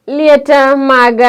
Liet mag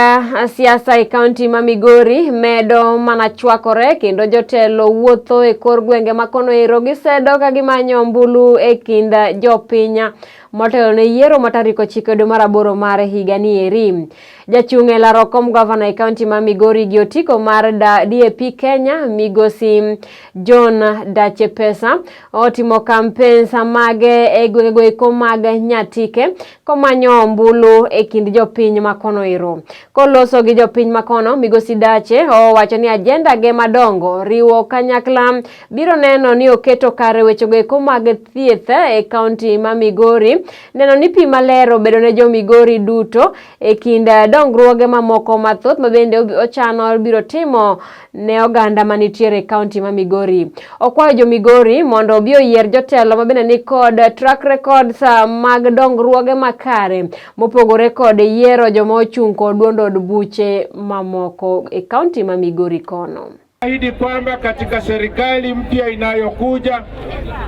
siasa e kaunti ma Migori medo mana chwakore kendo jotelo wuotho e kor gwenge ma kono ero gisedo ka gimanyo ombulu e kind jopiny motelo ne yiero ma tarik 9 dwe mar 8 mar higa ni eri. Jachung' e laro kom gavana e kaunti ma Migori gi otiko mar DAP Kenya, migosi John Dache Pesa, otimo campaigns mage e gwengego eko mag Nyatike komanyo ombulu e kind jopiny makono ero. Koloso gi jopiny makono, migosi Dache owacho ni agenda ge madongo riwo kanyakla biro neno ni oketo kare wechego eko mag thieth e kaunti ma Migori, neno ni pi maler obedo ne jo Migori duto e kind dongruoge mamoko mathoth ma bende ochano biro timo ne oganda manitiere e kaunti ma Migori. Okwayo jo Migori mondo obi oyier jotelo ma bende ni kod track records mag dongruoge makare mopogore kod yiero joma ochung' kod duond od buche mamoko e kaunti ma Migori kono. Ahidi kwamba katika serikali mpya inayokuja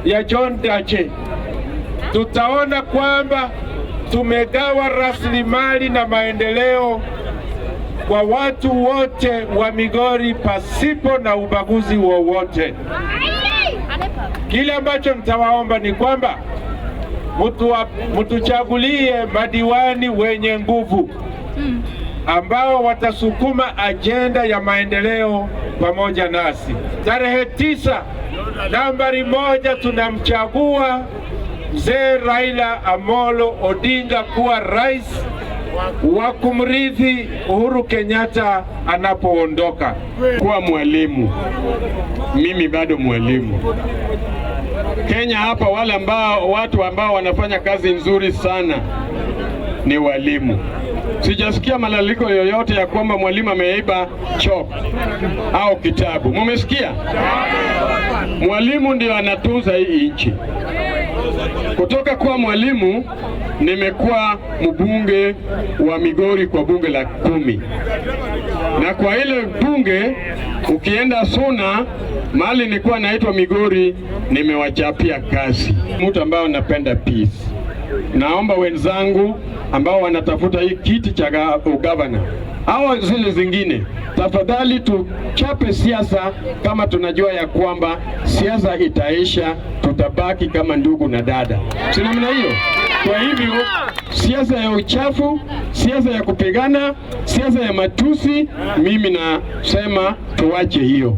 ya John Dache tutaona kwamba tumegawa rasilimali na maendeleo kwa watu wote wa Migori pasipo na ubaguzi wowote. Kile ambacho nitawaomba ni kwamba mutuchagulie madiwani wenye nguvu ambao watasukuma ajenda ya maendeleo pamoja nasi. Tarehe 9, nambari 1, tunamchagua Mzee Raila Amolo Odinga kuwa rais wa kumrithi Uhuru Kenyatta anapoondoka. Kuwa mwalimu, mimi bado mwalimu. Kenya hapa, wale ambao watu ambao wanafanya kazi nzuri sana ni walimu. Sijasikia malalamiko yoyote ya kwamba mwalimu ameiba chalk au kitabu. Mumesikia? Mwalimu ndio anatunza hii nchi. Kutoka kuwa mwalimu nimekuwa mbunge wa Migori kwa bunge la 10, na kwa ile bunge ukienda Suna mahali nilikuwa naitwa Migori, nimewachapia kazi. Mtu ambaye napenda peace, naomba wenzangu ambao wanatafuta hii kiti cha ugavana au zile zingine, tafadhali tuchape siasa kama tunajua ya kwamba siasa itaisha, tutabaki kama ndugu na dada, si namna hiyo? Kwa hivyo siasa ya uchafu, siasa ya kupigana, siasa ya matusi, mimi nasema tuache hiyo.